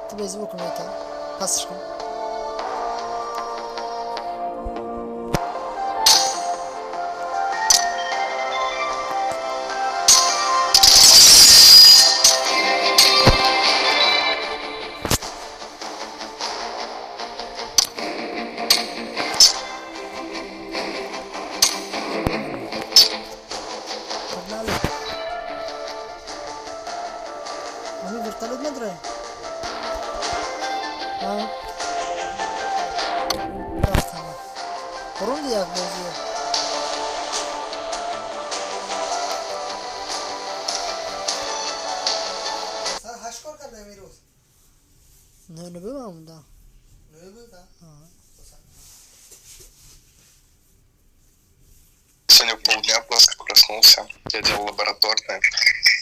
Ты звук это пасш кун. Погнали. Ами вертолет надре? А? Рафтама. Бурунди як бозия. Сар ҳашт кор кардаем имрӯз. Не, не бимам да. Не буда? Сегодня полдня просто проснулся. Я делал лабораторное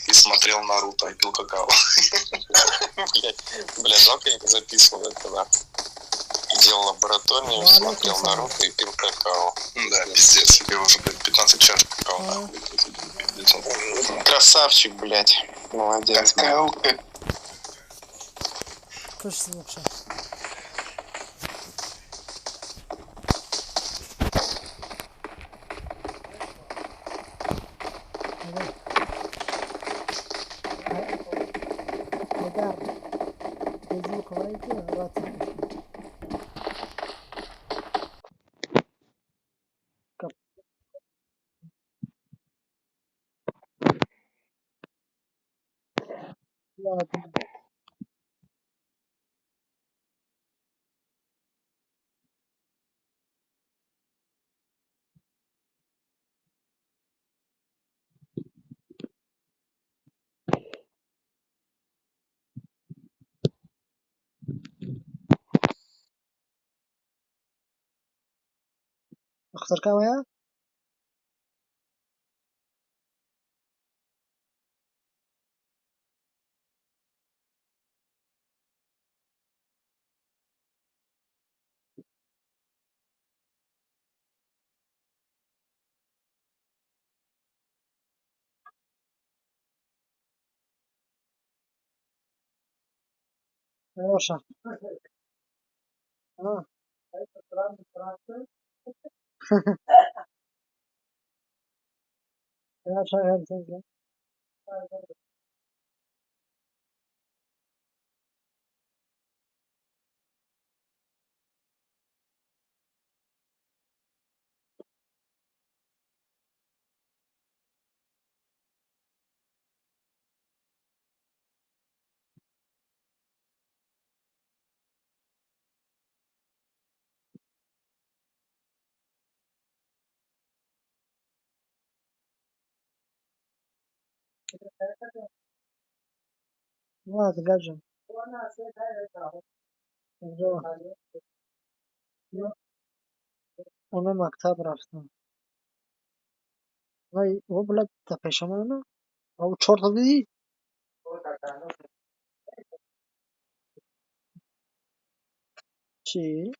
и смотрел Наруто и пил какао. Блять, бля, жалко, я не записывал это, да. Делал лабораторную, Валейкум смотрел салам. Наруто и пил какао. Да, пиздец, я уже, блядь, 15 чашек какао, нахуй. Красавчик, блядь. Молодец. Какао, Кыш звук ша. Ҳайдар. Звук вайки рация куши. Кап. Ладно. Ахтар камая? Хорошо. А. Хорошо, хорошо. Ладно, гаджет. Она мактаб рафтам. Вай, о, блядь, та пешамона? А у чорта дидӣ? Чӣ?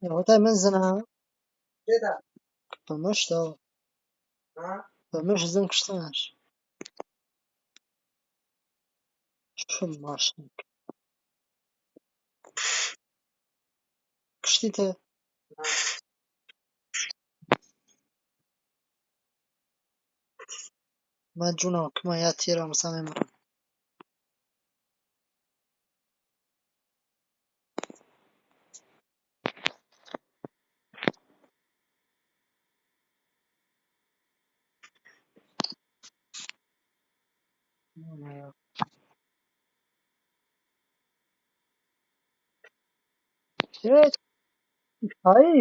Ҳотай мен зина ба мушт ба мушт зин куштанаш. Чӣ машник. Куштӣ ту? Ман ҷунам ки ман як тира маса мемурам. Ай,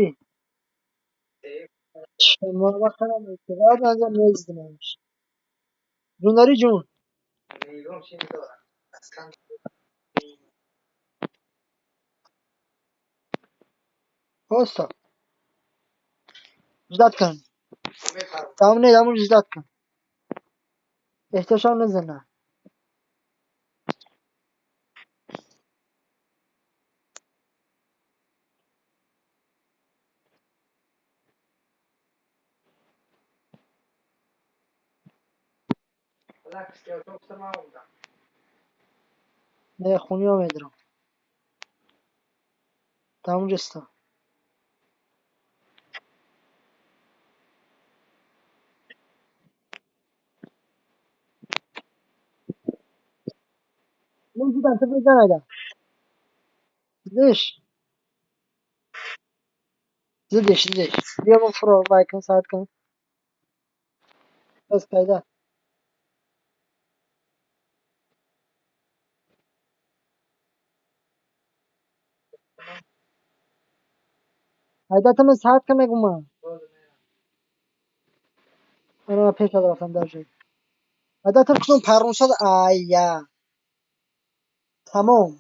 шумо вақтам эътиқод надорам мездинамш. Ҷун дорӣ ҷун? Оста. Ждать кун. Там не, там ждать кун. Эҳтишом назана. Не хуниё медирам. Тамҷиста. Ман дидам ту бизан айда. Дидиш? Дидиш, дидиш. Бия мо фуро вай кун, саат кун. Бас пайда. Айда ту ман саат кун мегум ман. Ана ман пеш рафтам дар ҷой. Айда ту кунун паррунсад айя. Тамом.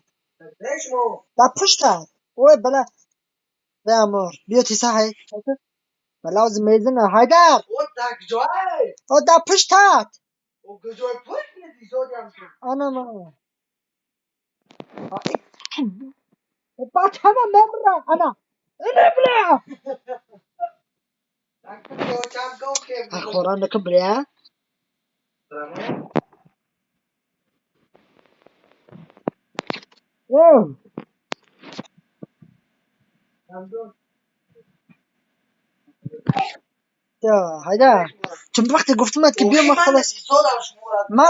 Дар пуштат. Ой бала. Беамор. Биё тиса ҳай. Бала оз мезина. Ҳайдар. О дар пуштат. Ана ман. Бачама мемра. Ана. Ана бля. Ахоран накун бля. О. Ҳайдар. Чун вақте гуфтумад ки биё ма халас. Ма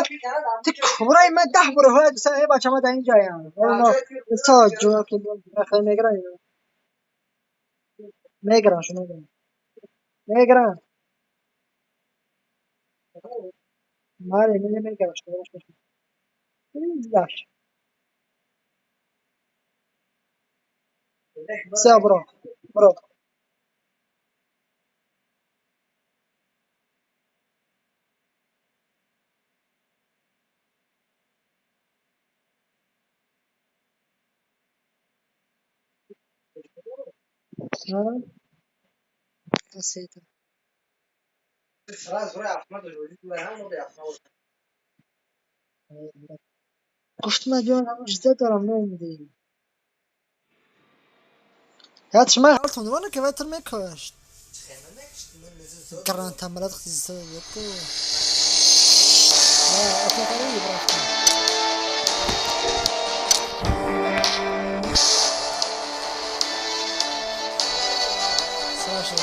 ту курай ма даҳ бора ҳоя гуфтам э бача ма дар ин ҷоям. Са ҷо ки хеле мегиран. Мегиран шу мегиран. Мегиран. Бале, не мегиран шу. Даш. Всё, бро. Бро. Aceita. Гуфтум ҷон ҳамаш зиёд дорам намедиҳӣ. Ятш ман ҳалтон вана ки вайтр мекашт. Гаранта малат хизса ку. Ла рафтам. Саша.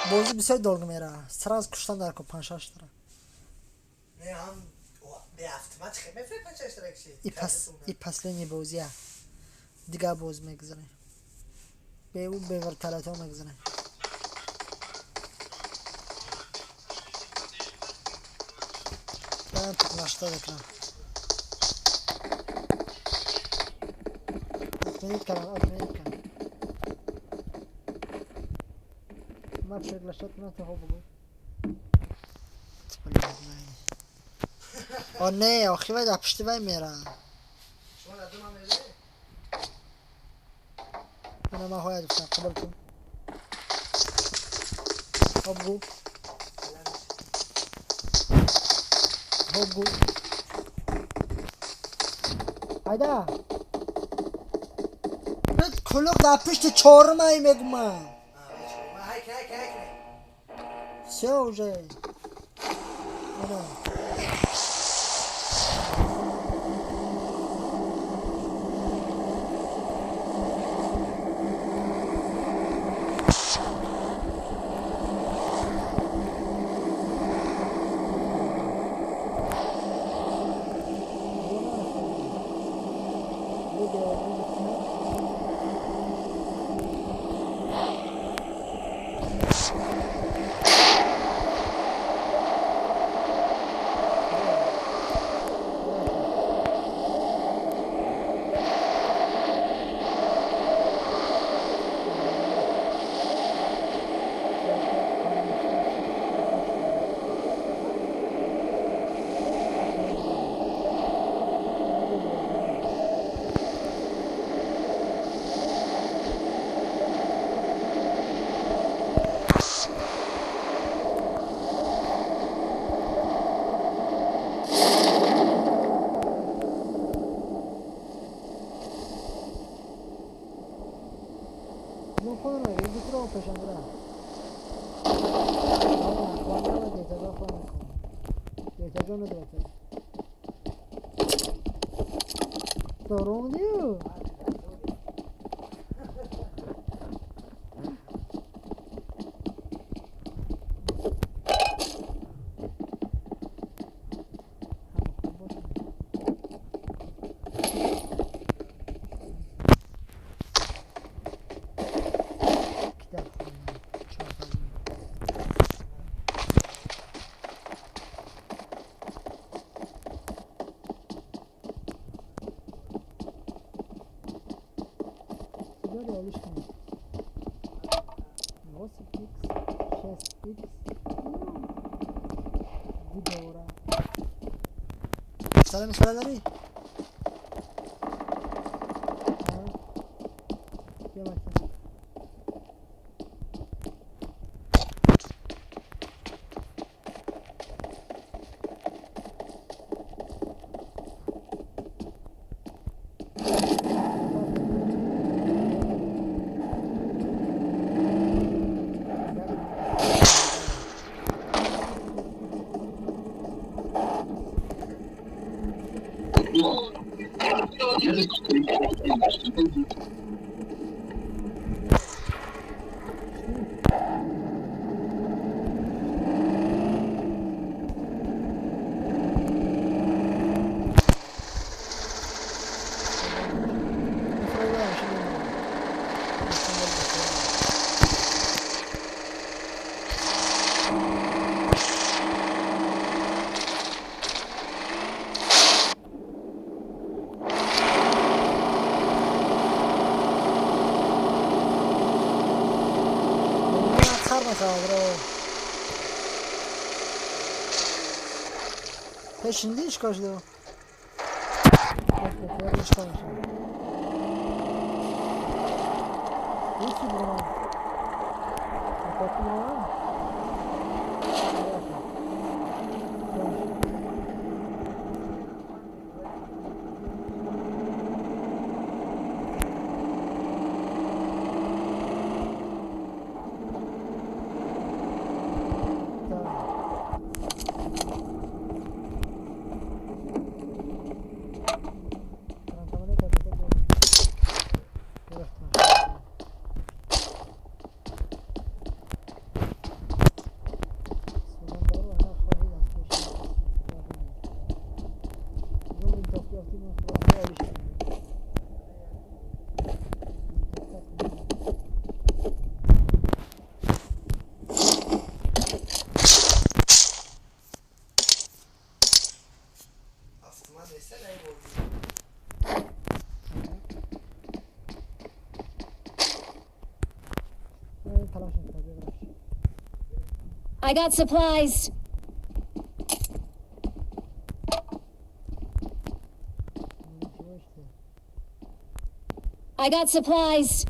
Бозӣ бисёр долго мера. Сразу куштан дар ку 5-6 тара. И последний бозия. Дигар боз мегузарем. Бе ӯ бе вертолетҳо мегузарем. Баъд нашта экран. Отменить кардам, отменить кардам. Ма приглашать на того бугу. О не, охи вай дар пушти вай мера. Ана ман ҳоя гуфтам, қабул кун. Хоб гу. Хоб гу. Айда. Кулуқ дар пушти чорум ай мегумам. Всё уже. Ана. пешам рафт. Дейтаҷон надорад. Дорум дию. Сара мисала дорӣ? Peşinde iş karşılığı. I got supplies. I got supplies.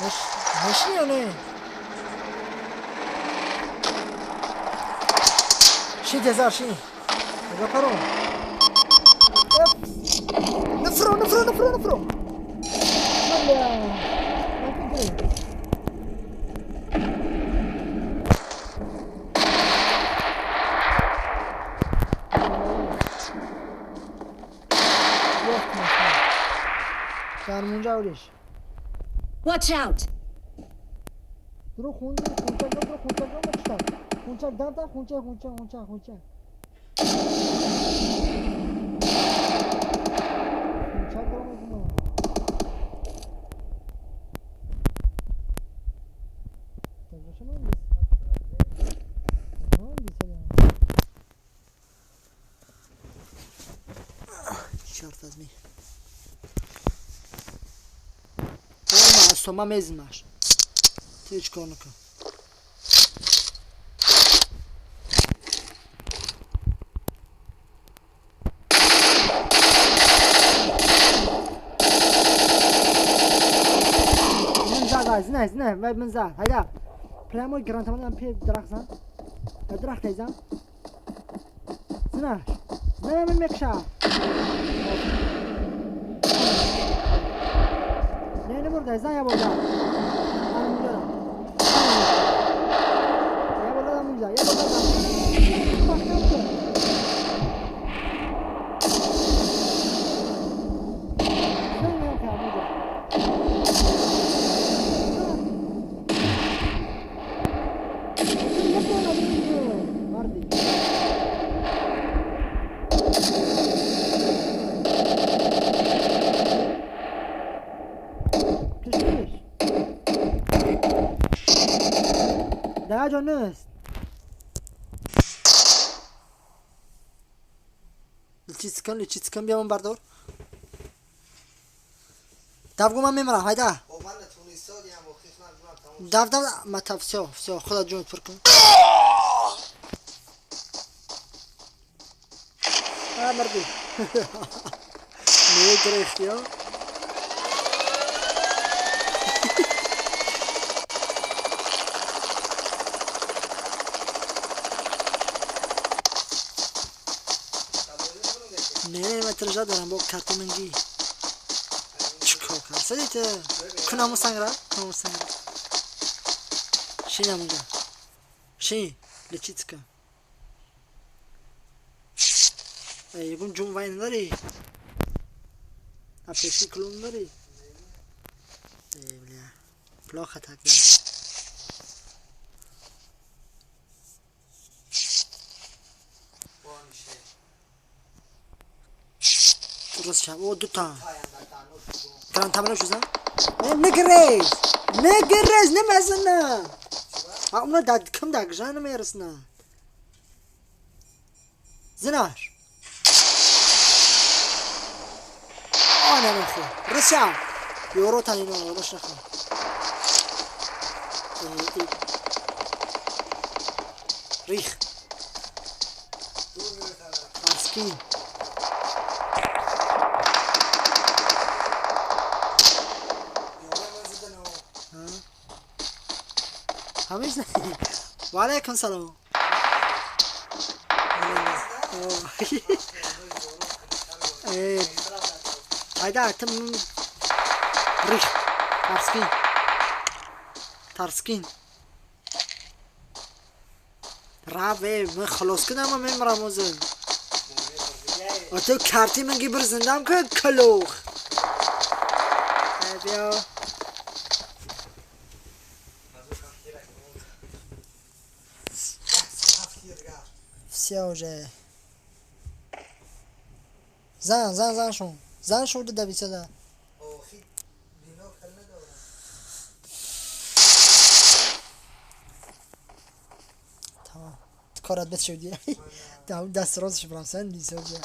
Мешни ё не? Ши дезар ши. Нигоҳ кун. Нафро, нафро, нафро, нафро. Бля. Watch out! درو خونچه خونچه درو خونچه خونچه دم خونچه خونچه خونچه خونچه خونچه درو Черт возьми. Сома мезмаш. Ти чикор накун. من زاد نه نه من زاد هيدا прямо грантаман пи дарахт зан. Дарахт зан. Знаешь. Не мен мекша. Не не бурда зан я бурда. Я бурда мужа, я бурда. Да, нест. Лечиться, лечиться, биям бардор. Дав гуман мемрам, хайда. Дав, дав, мата, всё, всё, худа ҷон пур кун. А, марди. Не грехт, ё. Не, ма тража дорам бо картоманги. Чикор кар? Садите. Кунаму сангра, кунаму сангра. Шин амунга. Шин, лечиться. Эй, ягон ҷун вай надори? Апеши клон дори? Эй, бля. Плохо так, да. درست شد. او دوتا گرانتامنو شوزن نگریز نگریز نمزنه اونا داد کم دگژان نمیرسنه زنار آه نمیخواه رسیم یورو تا اینو باش نخواه ریخ تارسکین همش و علیکم سلام. hayda تم ریخ تارسکین تارسکین راوی من خلاص کنم من مراموزم و تو کارتی من گی بر زندم که کلوخ بیا Все уже. Зан, зан, зан шун. Зан шун да бисада. Tamam. Корат бет шуди. Да, даст роз шибрам сен нисоҷа.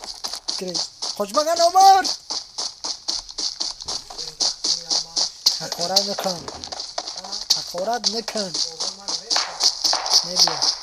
Грей. Хош баган Омар. Ҳақорат накун. Ҳақорат накун. Не бия.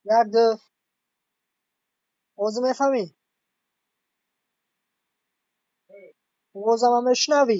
Як, ду. Ҳозир мефаҳмӣ? Овозама мешунавӣ?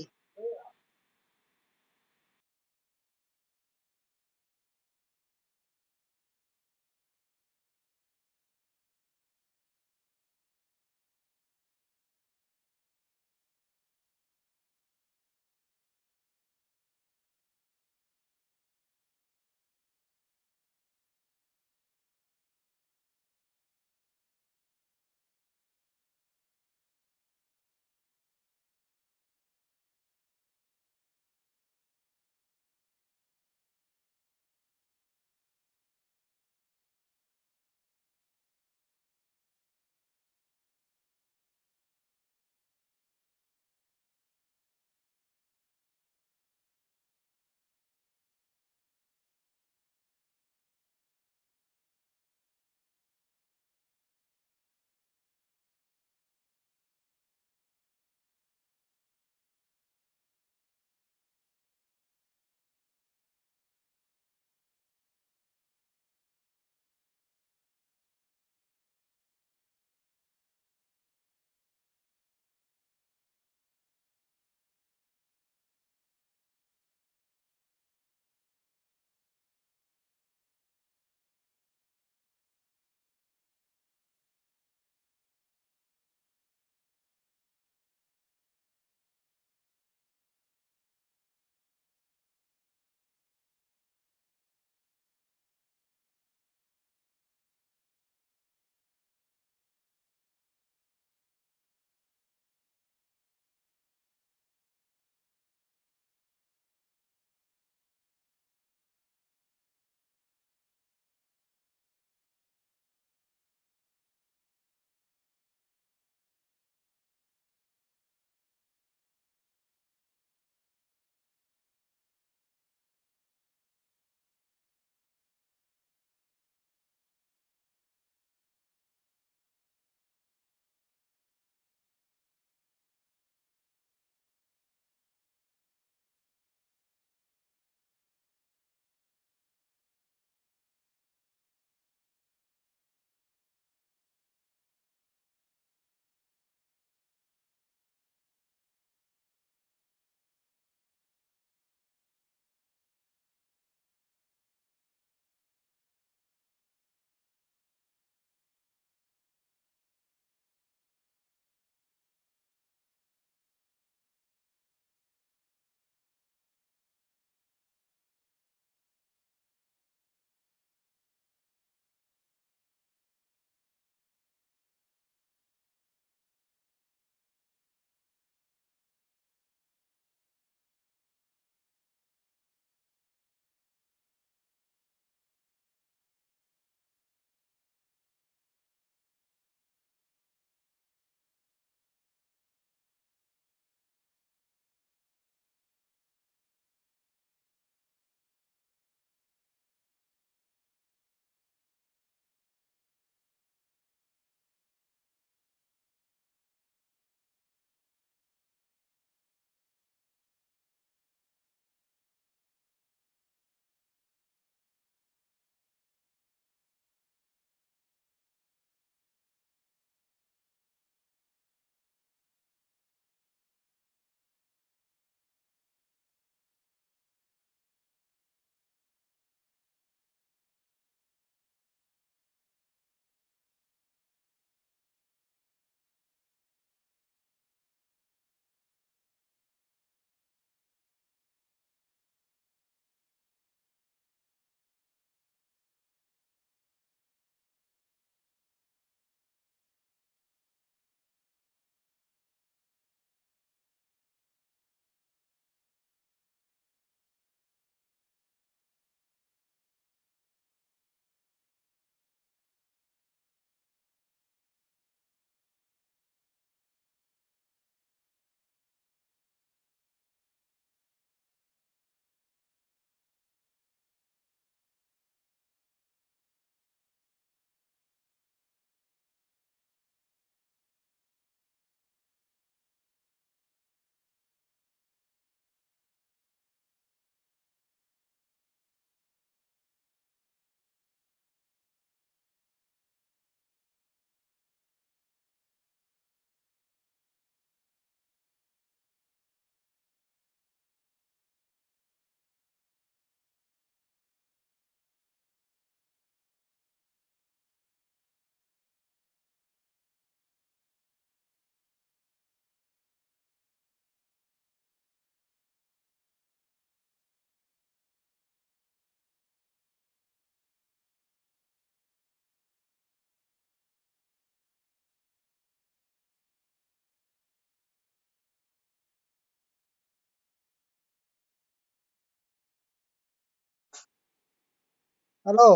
Алло,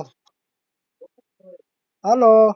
алло.